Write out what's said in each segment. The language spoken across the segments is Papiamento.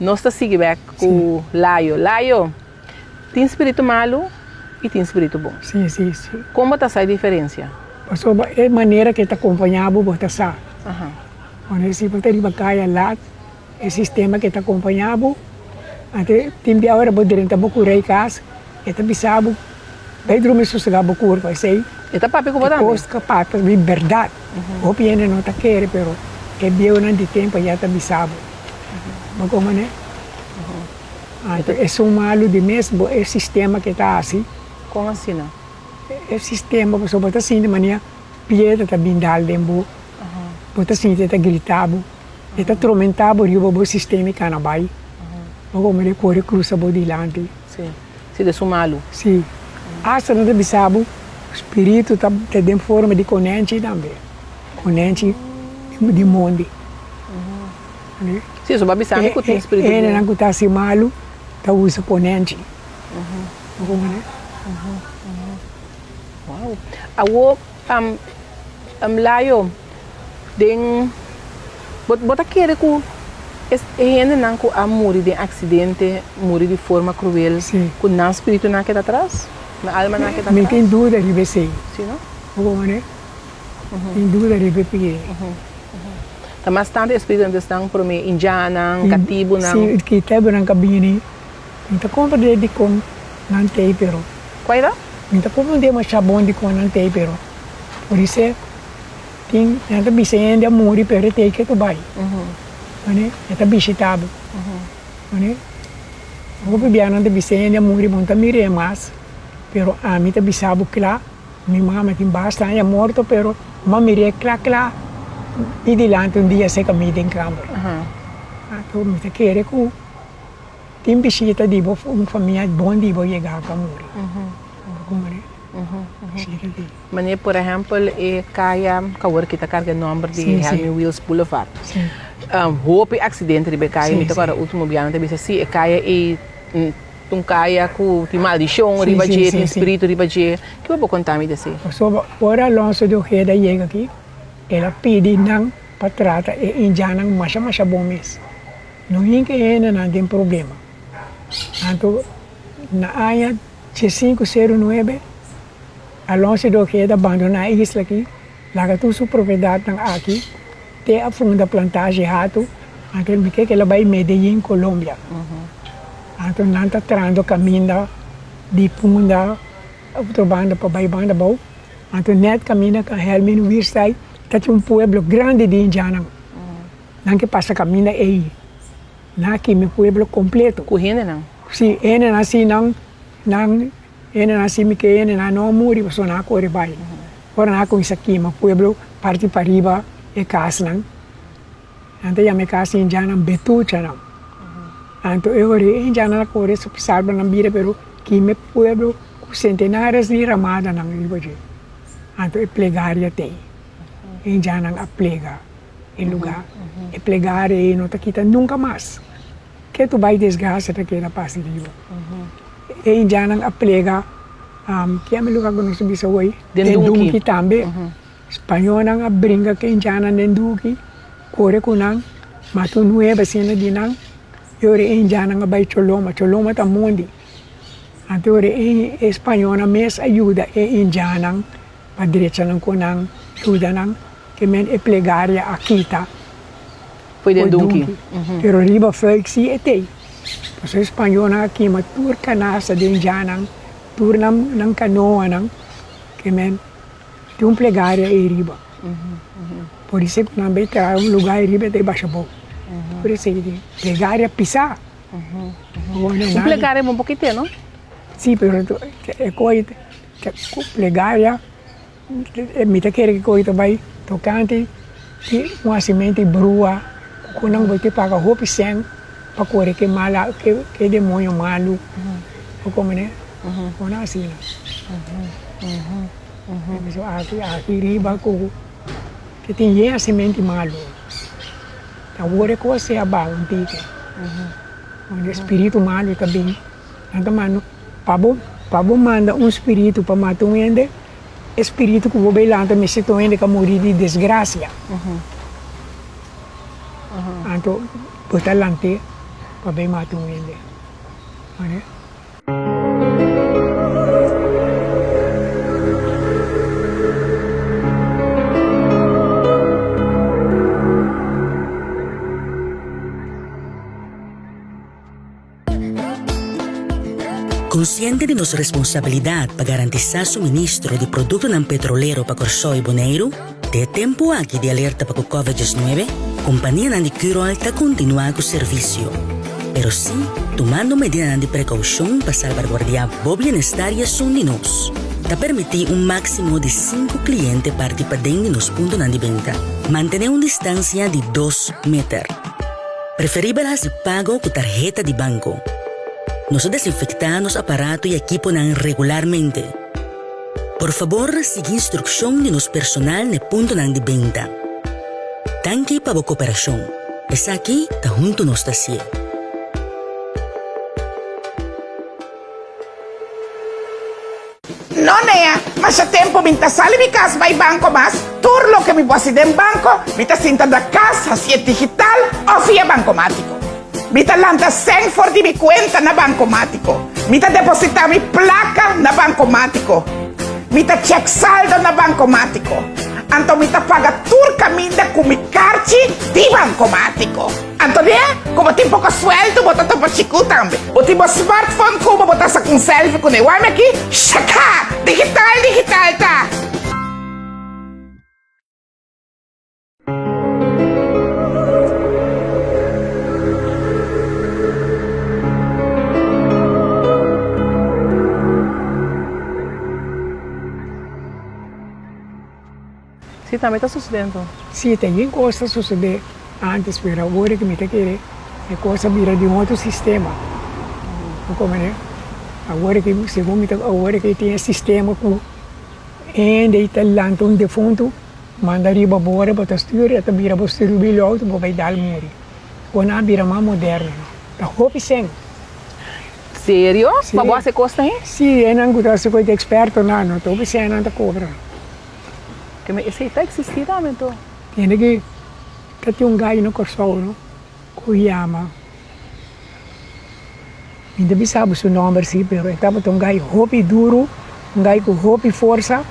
Nos ta sigui bek ku Layo. Layo, tin spiritu malu i tin spiritu bon. Sí, sí, sí. Kon bo ta sa e diferensia? Pasobra e manera ku e ta kompañá bo, bo ta sa. Ora si bo ta riba kaya lat, e sistema ku e ta kompañá bo, anto tin bia ora bo drenta bo kura e kas, e ta bisa bo, bai drumi sosegá bo kurpa, esei. E ta papia ku bo tambe? E kos ta papia di bèrdat. Hopi hende no ta kere, pero e bieunan di tempu ya ta bisa bo. Bo komo ne? Anto esun malu di mes bo e sistema ke ta hasi. Kon asina? E sistema pasobra bo ta sinti manera piedra ta bin dal den bo, bo ta sinti e ta grita bo, e ta tromenta bo riba bo sistema i kana bai. Bo komo ne kore krusa bo dilanti. Si, si ta esun malu. Si. Asta nan ta bisa bo spiritu ta den forma di konenchi tambe, konenchi di mondi. Si, so bo a bisa mi ku tin spiritu di. Hendenan ku ta hasi malu ta usa konenchi. Wow. Awo, Layo, den bo bo ta kere ku e hendenan ku a muri den aksidente, muri di forma kruel, ku nan spiritunan a keda atras? Nan almanan a keda atras? Mi tin duda riba esei. Si no? Bo komo Tin duda riba e pie. Ta mas tantu e spiritu nan ta esnan prome indjannan, katibunan. Si, katibunan ka bini. Mi ta komprende dikon nan t'ei pero. Kua e ta? Mi ta komprende masha bon dikon nan t'ei pero por esei tin nan ta bisa hende a muri pero e t'ei ke ku bai. Mane e ta bishita bo. Mane hopi bia nan ta bisa hende a muri bo no ta mir'é mas pero ami ta bisa bo kla. Mi mama tin basta aña morto pero m'a mir'é kla kla di dilanti un dia seka mi den kamber. Anto mi ta kere ku tin bishita di bo un famia bon di bo yega pa muri. Bishita di. Manera por ehèmpel e kaya ku awor ki ta karga e nòmber di Helmin Wiels Boulevard. Hopi aksidente riba e kaya mi ta kòrda ultimo biaha nan ta bisa si e kaya ei. Un kaya ku tin maldishon riba dje, tin spiritu riba dje. Ki bo por konta mi di esei? Pasobra ora Alonso de Ojeda yega aki, el a pidi nan pa trata e indjannan masha masha bon mes. No hinka e hendenan den problema. Anto na aña diesinku seru nuebe, Alonso de Ojeda bandoná e isla aki, laga tur su propiedatnan aki, te a funda plantashi Hato, anto mi ke kela bai Medellin, Colombia. Anto nan ta trando kaminda di Punda otro banda pa bai banda abou, anto net kaminda ka Helmin Wierstai ta tin un pueblo grandi di indiannan, nan ke pasa kaminda ei, nan a kima e pueblo kompleto. Ku hendenan? Si, hendenan si nan nan hendenan si mi ke hendenan no a muri pasobra nan a kore bai. Ora nan a kuminsá kima pueblo parti pariba e kasnan, nan ta yama e kas indjannan betuchanan. Anto e ora e indjannan a kore salba nan bida pero kima e pueblo ku sentenares di ramadanan riba dje. Anto e plegaria t'ei. E indjannan a plega e lugá. E plegaria ei no ta kita nunka mas. Ke tu bai desgrasia ta keda pasa riba. E indjannan a plega Kiami lugar ku nos ta bisa awor? Den Dunki tambe. Spañolnan a bringa ku e indjannan den Dunki, kore ku nan, mata un nuebe asina di nan. E ora e indjannan a bai Choloma, Choloma ta mondi. Anto e ora e spañolnan mes a yuda e indjannan pa drecha nan ku nan, yuda nan, ke men e plegaria a kita. Foi den Dunki. Pero riba Fuik si e tei. Pasobra e spañolnan a kima tur kanasta den djanan, tur nan nan kanoanan, ke men tin un plegaria ei riba. Por esei ku nan bai traha un lugá ei riba e ta basha bou. Por esei tin plegaria pisá. Un plegaria bon pokite no? Si, pero e koi plegaria. Mi ta kere ku ta bai tokante di un hasimento di brua ku nan bo ta paga hopi sèn pa kore ke mala ke demoño malu bo komprende bo no asina aki aki riba ku tin yen hasimento malu awor e kos a baha un tiki spiritu malu ta bin. Nan ta manda pa bo pa bo manda un spiritu pa mata un hende, e spiritu ku bo bai lanta mester ta un hende ku a muri di desgrasia. Anto bo ta lant'é. pa bay mata un hende. Mane? Konsiente di nos responsabilidat pa garantisá suministro di produktonan petrolero pa Kòrsou i Boneiru, den e tempu aki di alerta pa ku Covid 19, kompanianan di Curoil ta kontinuá ku servisio, pero sí tumando medidanan di prekoushon pa salbarguardiá bo bienestar i esun di nos. Ta permití un máksimo di sinku kliente parti paden di nos puntonan di benta. Mantené un distansia di dos meter. Preferibel hasi pago ku tarheta di banko. Nos ta desinfektá nos aparato i ekiponan regularmente. Por fabor sigui instrukshon di nos personal n'e puntonan di benta. Danki pa bo koperashon. Esaki ta huntu nos ta hasié. No nea, masha tempu mi n'ta sali mi kas bai banko mas, tur loke mi bo hasi den banko, mi ta sinta na kas hasié digital òf via bankomátiko. Mi ta lanta sèn for di mi kuenta na bankomátiko, mi ta depositá mi plaka na bankomátiko, mi ta chèk saldo na bankomátiko, anto mi ta paga tur kaminda ku mi karchi di bankomátiko. Anto de, ku bo tin poko sueldo bo ta topa chiku tambe. Bo tin bo smartphone ku bo, bo ta saka un selfie kuné. Wak mi aki, shaka! Digital, digital ta! Si tambe ta sucede anto. Si ta yin cos ta sucede antes pero awor cu mi ta kere e cos a bira di un otro sistema bo comprende awor cu segun mi ta awor cu tin e sistema cu hende ta lanta un defunto manda riba bo ora bo ta stuur e ta bira bo stuur riba e auto bo bay dal muri con nan a bira mas moderno ta hopi cen. Serio? Pa bo haci cos ta he? Si e nan cu ta haci cos ta expertonan no ta hopi cen nan ta cobra. Keme esei ta existi tambe anto? Tende ki ta tin un gai na Kòrsou no ku yama, mi ta bisa bo su nòmber si pero e tabata un gai hopi duru, un gai ku hopi forsa,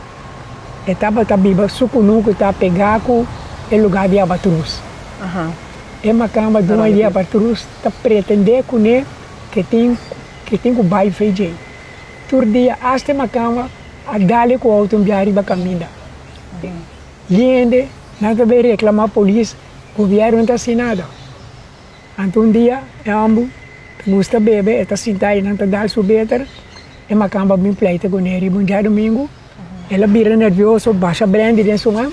e tabata biba su kunuku ta pegá ku e lugá di Abatrus. E makamba duño di Abatrus ta pretendé kuné ke tin ke tin ku bai fe djei. Tur dia asta e makamba a dale ku outo un bia riba kaminda. Hende nan ta bay reclama polis, gobierno no ta haci nada. Anto un dia e homber ta gusta bebe, e ta sinta y nan ta dal su beter, e makamba bin pleita cune riba un diadomingo, el a bira nervioso, basha brandy den su man,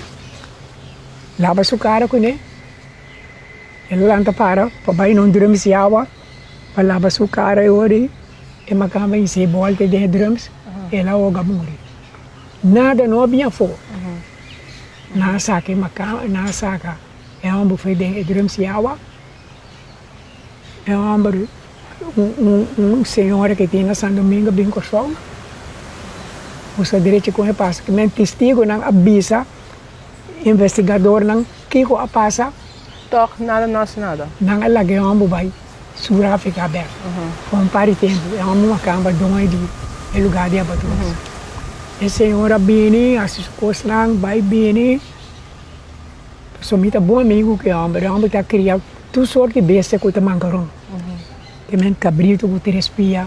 laba su cara cune, el a lanta para pa bay na un drums di awa pa laba su cara e ora ey. E makamba in se bolte den e drums, el a hoga muri. Nada no a bin afó. Nan a saka e makamba, nan a saka e homber foi den e drums di awa. E homber, un un señora ke tin na San Domingo a bin Kòrsou, buska derecho kon e pasa. Men testigonan a bisa investigadornan kiko a pasa. Tòg nada no hasi nada. Nan a laga e homber bai. Sur Afrika bek pa un par di tempu e hòmber makamba doño di e lugá di abatos. E señor a bini hasi su kosnan bai bini pasobra mi ta bon amigu ku e hòmber, e hòmber ta kria tur sort di bestia ku ta mankaron, te men kabritu ku tres pia,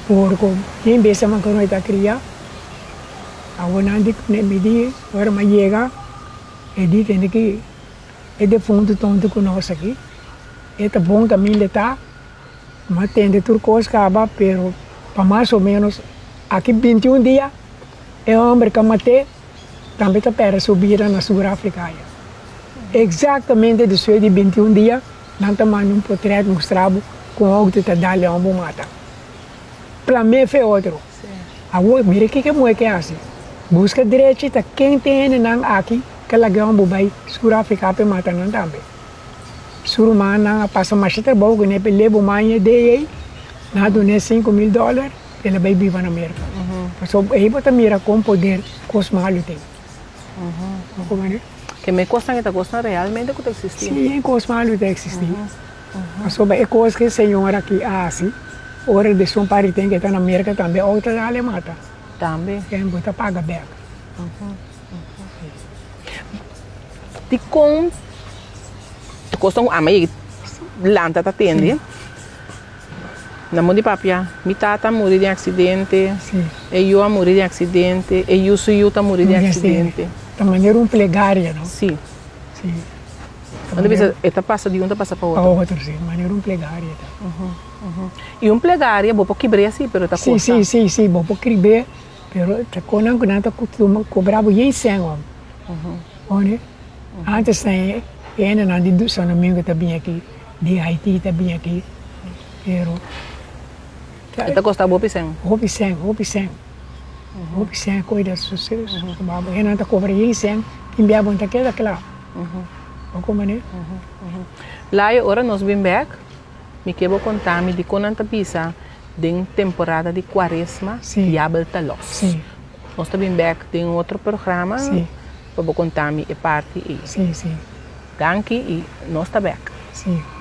porko, yen bestia mankaron e ta kria. Awor nan di mi di ora mi a yega e di tende ki e defuntu tonto ku nos aki. E ta bon kaminda e ta, mi a tende tur kos kaba, pero pa mas o menos aki 21 dia e homber ka mat'é tambe ta pèrdè su bida na Sur Afrika aya. Eksaktamente despues di 21 dia nan ta manda un potrèt mustra bo kon outo ta dal e homber mata. Plam'é fe otro. Awor mira kiko e muhé ke hasi, buska drechi ta ken tin hendenan aki ka laga e homber bai Sur Afrika pa e mata nan tambe. Su rumannan a pasa masha trabou ku ne pa e leba un maña de ei, nan a dun'é 5000 dòler, el a bai biba na Merka. Pasobra ei bo ta mira kon poder kos malu tin. Bo komprende? Ke me kosnan e ta kosnan realmente ku ta eksistí. Sí, e kos malu ta eksistí. Pasobra e kos ku e señor aki a hasi, ora di esun parti ten ke ta na Merka tambe outo ta dal e mata. Tambe. En bo ta paga bek. Dikon kosnan ku ama yegi lanta ta tende? Na mon di papia, mi tata a muri den aksidente, e yu a muri den aksidente, e yu su yu ta muri den aksidente. Ta manera un plegaria, no? Sí. Sí. Nan ta bisa e ta pasa di un ta pasa pa otro. Pa otro, sí. Manera un plegaria ta. I un plegaria bo por kibr'é así, pero ta kosta. Sí, sí, sí, sí, bo por kibr'é, pero ta konan ku nan ta kustuma kobra bo yei sèn òm. Oné? Antes ta e hendenan di San Domingo ta bini aki. Di Haiti ta bin aki, pero. E ta kosta hopi sèn. Hopi sèn, hopi sèn. Hopi sèn koe ta sucede. E nan ta kobra yen sèn, tin bia bo no ta keda kla. Bo komprende? Laia, ora nos bin bèk, mi ke bo konta mi dikon nan ta bisa den temporada di kuaresma diabel ta lòs. Nos ta bin bèk den otro programa pa bo konta mi e parti ei. Danki y nos ta bek. Sí.